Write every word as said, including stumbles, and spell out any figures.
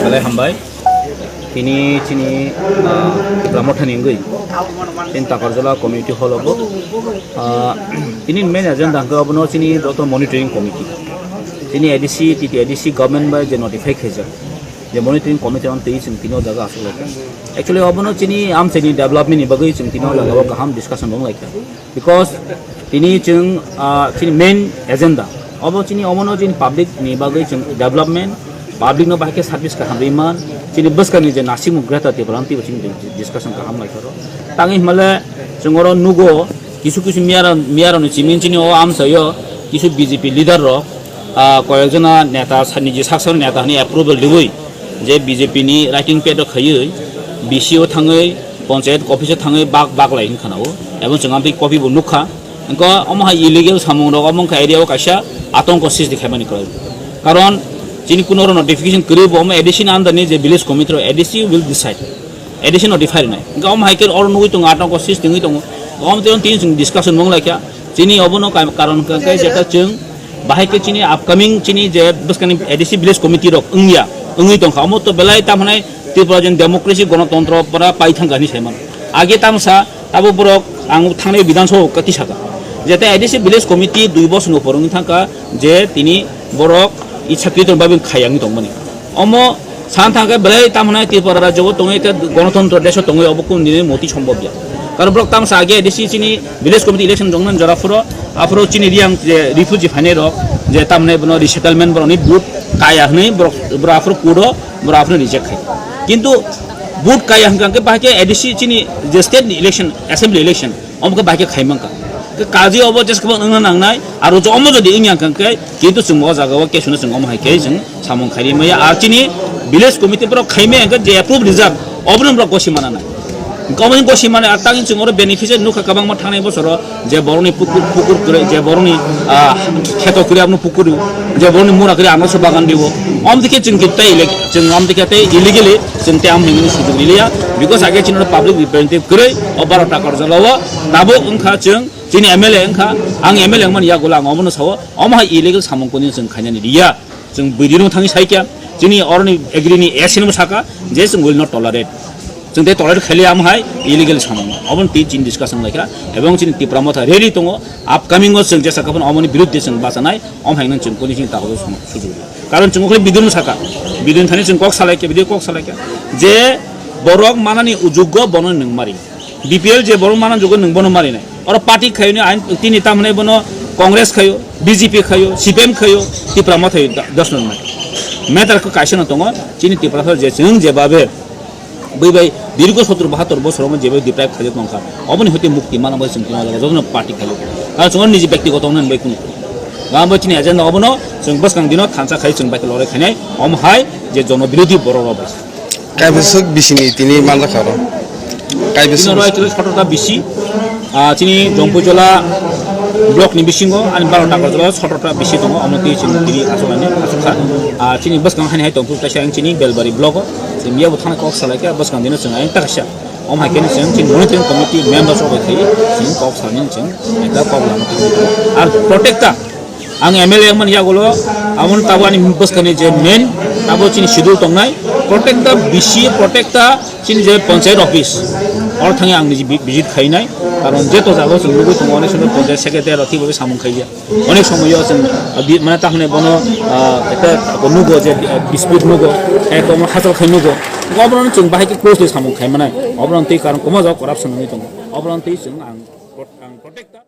Belai hambai. Tini chini, ah, Tipra Motha ni wngwi chini Takarjala community hall o bo, ah, tini main agenda hwnkhe obono chini joto monitoring committee, chini A D C, T T A D C government bai je notify khaijak, je monitoring committee on twi chwng tini o jaga aswk lai kha. Actually obono chini amchaini development ni bagwi chwng tini o jaga o kaham discussion rwng lai kha. Because tini chwng, ah, chini main agenda obo chini omono chini public ni bagwi chwng development, public no bahai khe service kaham rwi man, chini bwskangni je nasikmung Greater Tipraland twibo chini discussion kaham lai kha ro. Tangwi hwnmale chwng oro nugo kisu kisu miyara, miyarokni chiming chini o amchaio kisu B J P leader rok, ah, koyekjona neta sa-, niji sak sak neta hwnwi approval riwi je B J P ni writing pad o khaiwi B C o thangwi, panchayat office o thangwi bak bak lai hwn khana o, ebong chwng amtwi copy bo nukha. Wngkha omo hai illegal samung rok omo wngkha area o kaisa atongko sristi khaimani kwrwi. Karon chini kuno oro notification kwrwi bo omo A D C ni under ni je village committee rok A D C will decide. A D C notify rinai. Wngkha omo hai khe oro nugwi tongo atongko sristi wngwi tongo. Omo tei tini chwng discussion mung lai kha. Chini obono ka-, karon hwnkha khe jeta chwng bahai khe chini upcoming chini je bwskangni A D C village committee rok wngya, wngwi tongkha. Omo to belai tamo hwnai Tripura je democracy gonotontro pora pai thangkha hinwi saimano. Age tamsa abo borok ang thangnai Bidhan Sabha o kati saka. Jeta A D C village committee dui bosor ni upor wngwi thangkha je tini borok ichakriton babi khayangwi tongmani. Omo san thangkhe belai tamo hwnai Tripura rajyo o tongwi khe gonotontro desh o tongwi obo kunu dini moti sombobya. Karon borok tamsa age A D C chini village committee election jongmani jora phuro, aphuru chini Riyang je refugee phainai rok je tamo hwnai bono resettlement borokni vote kaya hwnwi borok, borok aphuru court o borok aphuru reject khai. Kintu vote kaya hwnkha khe bahai khe A D C chini je state ni election, assembly election, omo khe bahai khe khai mankha. Khe kaji obo jes kwbang wngna nangnai, aro jo omo jodi wngya hwnkha khe, kintu chwng o jaga o kesuno chwng omo hai khe chwng samung khairi maya. Ar chini village committee borok khaimaya hwnkha je approve rijak, obono borok gosi mana nai. Omo gosi mana, ar tangwi chwng oro beneficiary nukha kwbangma thangnai bosoro, je borokni pukur, pukur kwrwi, je borokni, ah, kheto kwrwi abono pukur rw, je borokni mura kwrwi ano se bagan rw. Omo dikhe chwng khe tei elek-, chwng omo dikhe tei illegally chwng tei am hwnwi sujok riliya, because age chini public representative kwrwi o baro Takarjala o tabuk wngkha chwng chini M L A wngkha, ang M L A wngmani yagulo ang omono sao, omo hai illegal samung kunu chwng khainani riya, chwng bwrwi rwng thangwi saikya, chini oroni agri ni S N bo saka je chwng will not tolerate, chwng tei tolerate khailiya omo hai illegal samung, obono tei chini discussion laikha, ebong chini Tipra Motha ready tongo, upcoming o chwng jesa kaphano omoni biruddhe chwng bachanai, omo hai nang chwng kunu chini takhuk sujok riya. Karon chwng okhai bidun saka, bidun thani chwng kok salaikha, bidun kok salaikha je borok manani ujukgo bono nwng mari. B P L je borok manani ujukgo nwng bono marinai. Oro party khayo ni ain tini tamhwnai bono Congress khayo, B J P khayo, C P M khayo, Tipra Motha khayo da-, dos nang nai. Matter khe kaisa no tongo, chini Tipra Motha je chwng jebabe bui bai dirgo sottor bahattor bosor omo jebabe deprive khaijak tongkha. Oboni hoite mukti mana bai chwng tini o jaga jotono party khayo. Karon chwng niji byaktigoto wngna bai kunu. Gam bai chini agenda obono chwng bwskang dino thansa khai chwng bai lorai khainai. Omo hai je jono birodhi borok rok bai. Kaibwswk bisini tini manjakha oro? Kaibwswk Bini oro bisini? Actually sotorta bisi, ah, chini Jompuijola block ni bisingo ani baro Takarjala sotorta bisi tongo, omo twi chini tini aswk ani aswk kha. Ah, chini bwskang hani hai tongphuru kaisa ang chini Belbari block o, chini yabo thana kok salai khe bwskang dino chwng ayang ta kaisa. Omo hai khe chwng chini monitoring committee members rok bai khe chwng kok salai chwng ekta kok lama twi. Ar protecta Ang M L A wngmani yagulo, aboni tabuk ani bwskangni je main, tabuk chini schedule tongnai, protecta B C, protecta chini je panchayat office, oro thangwi ang niji vi-, visit khainai, karon je to jaga o chwng nugwi tongo, onek somoy panchayat secretary rok thik bai samung khaiya, onek somoy o chwng, ah, di-, mane tamni bono, ah, ekta nugo je, ah, dispute nugo, ekta omo hachal khai nugo, oborok chwng bahai khe closely samung khai manai, oborok twi karon kwma jaga corruption wngwi tongo, oborok twi chwng ang, ang protecta.